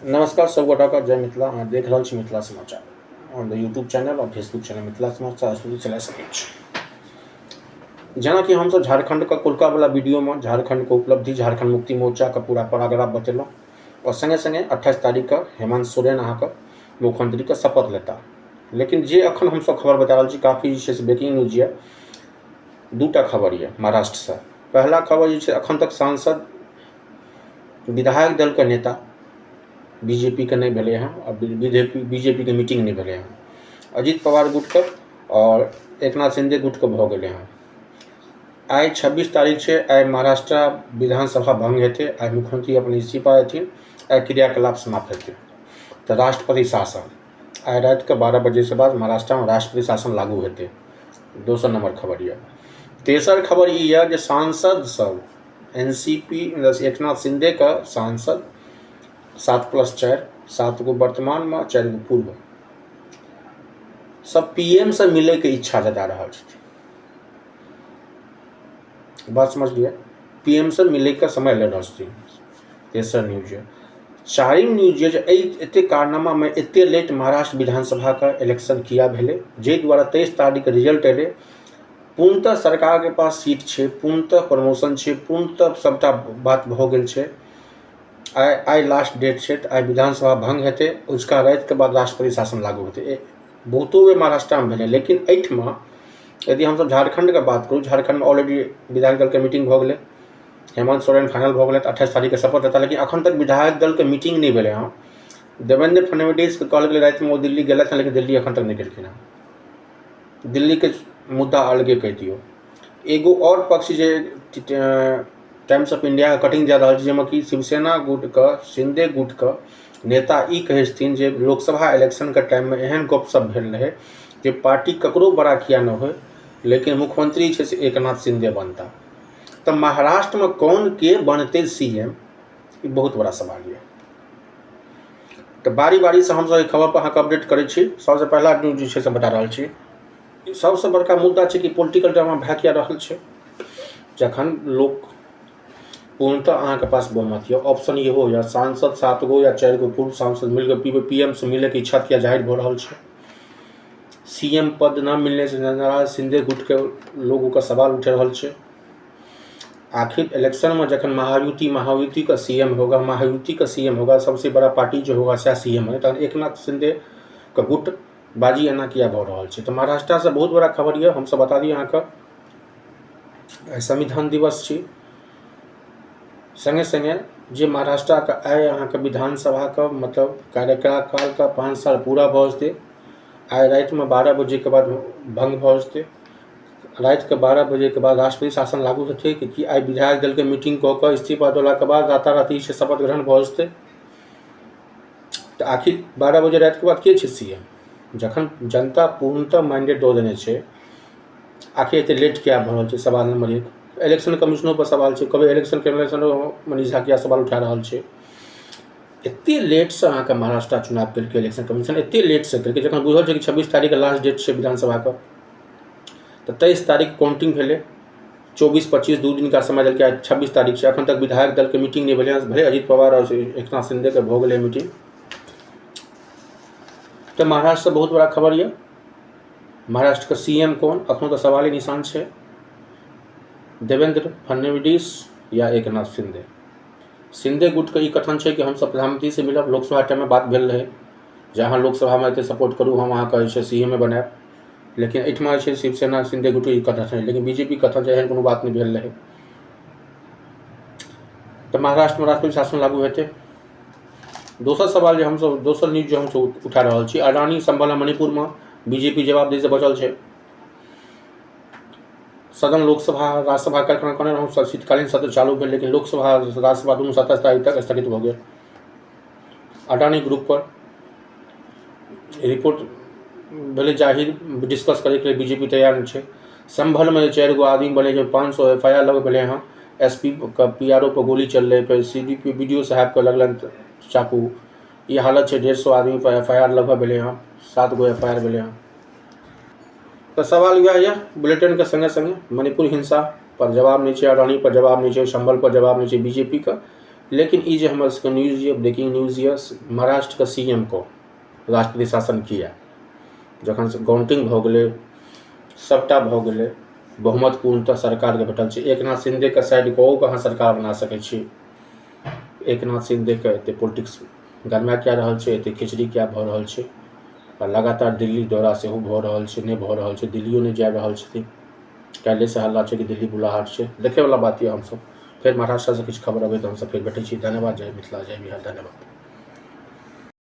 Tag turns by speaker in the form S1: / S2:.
S1: नमस्कार सब गोटाके, जय मिथिला। अहाँ देख रहल छी मिथिला समाचार ऑन the YouTube channel और फेसबुक चैनल मिथिला समाचार चला सकै छी। जेनाकि हमसब झारखंडके कोलका वाला वीडियोमे झारखंडके उपलब्धि, झारखंड मुक्ति मोर्चाके पूरा पैराग्राफ बतेलहुँ और संगे संगे 28 तारीखके हेमंत सोरेन अहाँके मुख्यमंत्रीके शपथ लेता। लेकिन जे अखन हमसब खबर बता रहल छी काफ़ी जे छै से ब्रेकिंग न्यूज यऽ। दूटा खबर यऽ महाराष्ट्रसँ। पहला खबर जे छै अखन तक सांसद विधायक दल के नेता बीजेपी के नहीं भेलै हँ और बीजेपी के मीटिंग नहीं भेलै हँ। अजित पवार गुटके और एकनाथ शिंदे गुटके भऽ गेलै हँ। आइ 26 तारीख छै, आइ महाराष्ट्र विधानसभा भंग हेतै, आइ मुख्यमंत्री अपन इस्तीफा देथिन, आइ क्रियाकलाप समाप्त हेतै। तऽ राष्ट्रपति शासन आइ रातिके 12 बजेसँ बाद महाराष्ट्रमे राष्ट्रपति शासन लागू हेतै। दोसर नंबर खबर यऽ। तेसर खबर ई यऽ जे सांसद सब एनसीपी एकनाथ शिंदे के सांसद 7+4, 7 गो वर्तमान में 4 गो पूर्व, सब पीएम से मिले के इच्छा जता रहा छथिन। बात समझ लिया, पीएम से मिले के समय ले रहल छथिन। तेसर न्यूज है। चारिम न्यूज ये जे एहि एते कारनामा में एते लेट महाराष्ट्र विधानसभा का इलेक्शन किया भेलै, जाहि द्वारा 23 तारीख के रिजल्ट एलै। पूर्णतः सरकार के पास सीट छै, पूर्णतः प्रमोशन छै, पूर्णतः सबटा बात भऽ गेल छै। आइ आइ लास्ट डेट छै, तऽ आइ विधानसभा भंग हेतै, अजुका रातिके बाद राष्ट्रपति शासन लागू हेतै। बहुतो बेर महाराष्ट्रमे भेलै, लेकिन एहिठमा यदि हमसब झारखण्डके बात करू, झारखण्डमे ऑलरेडी विधायक दलके मीटिंग भऽ गेलै, हेमंत सोरेन फाइनल भऽ गेलै, तऽ 28 तारीखके शपथ लेता। लेकिन अखन तक विधायक दलके मीटिंग नहि भेलै हँ। देवेंद्र फडणवीसके कहल गेलै रातिमे ओ दिल्ली गेलथि हँ, लेकिन दिल्ली अखन तक नहि गेलखिन हँ। दिल्लीके मुद्दा अलगे कहि दियौ। एगो आओर पक्ष जे टाइम्स ऑफ इंडिया के कटिंग जा रहल छै, जाहिमे कि शिवसेना गुटके शिंदे गुटके नेता ई कहै छथिन जे लोकसभा इलेक्शनके टाइममे एहन गपशप भेल रहै जे पार्टी ककरो बड़ा किया नहि होइ, लेकिन मुख्यमंत्री छै से एकनाथ शिंदे बनता। तऽ महाराष्ट्रमे कोन के बनतै सीएम, ई बहुत बड़ा सवाल यऽ। तऽ बारी बारीसँ हमसब एहि खबरपर अहाँके अपडेट करै छी। सबसँ पहला न्यूज जे छै से बता रहल छी, सबसँ बड़का मुद्दा छै कि पोलिटिकल ड्रामा भए किया रहल छै। जखन लोक पूर्णतः अहाँके पास बहुमत यऽ, ऑप्शन इहो यऽ, सांसद 7 गो या 4 गो पूर्व सांसद मिलके पीएम से मिलैके इच्छा किया जाहिर भऽ रहल छै। सीएम पद न मिलने से नाराज शिंदे गुटके लोगों का सवाल उठि रहल छै। आखिर इलेक्शन में जखन महायुति का सीएम होगा, महायुति का सीएम होगा, सबसे बड़ा पार्टी जो होगा सएह सीएम होगा, तहन एकनाथ शिंदे के गुट बाजी एना किया भऽ रहल छै। तऽ महाराष्ट्रसँ बहुत बड़ा खबर यऽ। हमसब बता दी अहाँके संविधान दिवस छी, संगे संगे जे महाराष्ट्रके आइ अहाँके विधानसभाके मतलब कार्यकालके 5 साल पूरा भऽ जेतै। आइ रातिमे 12 बजेके बाद भंग भऽ जेतै। रातिके 12 बजेके बाद राष्ट्रपति शासन लागू हेतै कि आइ विधायक दलके मीटिंग कऽ कऽ इस्तीफा देलाके बाद राताराति छै शपथ ग्रहण भऽ जेतै। तऽ आखिर 12 बजे रातिके बाद के छै सीएम, जखन जनता पूर्णतः मैंडेट दऽ देने छै, आखिर एते लेट किया भऽ रहल छै। सवाल नंबर 1। इलेक्शन कमिश्नो पर सवाल छै, कभी इलेक्शन कमिश्नो मनीष झा किया सवाल उठा रहल छै। एते लेटसँ अहाँके महाराष्ट्र चुनाव केलकै इलेक्शन कमीशन, एते लेटसँ केलकै जखन बुझल छै कि 26 तारीखके लास्ट डेट छै विधानसभाके, तऽ 23 तारीख काउंटिंग भेलै, 24-25 2 दिन का समय देलकै, आइ 26 तारीख छै, अखन तक विधायक दलके मीटिंग नहि भेलै। भले अजित पवार और एकनाथ शिंदेके भऽ गेलै मीटिंग। तऽ महाराष्ट्रसँ बहुत बड़ा खबर यऽ। महाराष्ट्रके सीएम कोन, अखनो तऽ सवाले निशान छै, देवेंद्र फडणवीस या एकनाथ शिंदे। शिंदे गुटके ई कथन छै कि हमसब प्रधानमंत्री से मिलब, लोकसभा टाइममे बात भेल रहै जे अहाँ लोकसभामे एते सपोर्ट करू, हम अहाँके जे छै सीएमे बनायब। लेकिन एहिठमा जे छै शिवसेना शिंदे गुटके ई कथन छै, लेकिन बीजेपी कथन छै एहन कोनो बात नहि भेल रहै। तऽ महाराष्ट्रमे राष्ट्रपति शासन लागू हेतै। दोसर सवाल जे हमसब, दोसर न्यूज जे हमसब उठा रहल छी, अडानी संभल मणिपुरमे बीजेपी जवाबदेहीसँ बचल छै। सदन लोकसभा राज्यसभा कार्यक्रम कहने रहौं, शीतकालीन सत्र चालू भेल, लेकिन लोकसभा राज्यसभा दुनू 27 तारीख तक स्थगित भऽ गेल। अडानी ग्रुप पर रिपोर्ट भेलै जाहिर, डिस्कस करैके लेल बीजेपी तैयार नहि छै। संभलमे 4 गो आदमी बने जे 500 एफआईआर लग भेलै हँ, एसपी के पीआरओ पर गोली चललै, फेर सीडीपी बीडीओ साहबके लगलनि चाकू, ई हालत छै। 150 आदमी पर एफआईआर लगभग भेलै हँ, 7 गो एफआईआर भेलै हँ। तऽ सवाल वएह यऽ बुलेटिनके संगे संगे मणिपुर हिंसा पर जवाब नहि छै, अडानी पर जवाब नहि छै, संभल पर जवाब नहि छै बीजेपी के। लेकिन ई जे हमर सबके न्यूज यऽ, ब्रेकिंग न्यूज यऽ, महाराष्ट्रके सी एम को राष्ट्रपति शासन किया, जखन काउंटिंग भऽ गेलै, सबटा भऽ गेलै, बहुमत पूर्णतः सरकारके भेटल छै। एकनाथ शिंदेके साइड कऽ कऽ अहाँ सरकार बना सकै छी। एकनाथ शिंदेके एते पोलिटिक्स गरमा किया रहल छै, एते खिचड़ी किया भऽ रहल छै, आ लगातार दिल्ली दौरा सेहो भऽ रहल छै, नहि भऽ रहल छै, दिल्लियो नहि जा रहल छथिन। काल्हिसँ हल्ला छै कि दिल्ली बुलाहट छै। देखैवला बात यऽ। हमसब फेर महाराष्ट्रसँ किछु खबर अबै तऽ हमसब फेर भेटै छी। धन्यवाद। जय मिथिला, जय बिहार। धन्यवाद।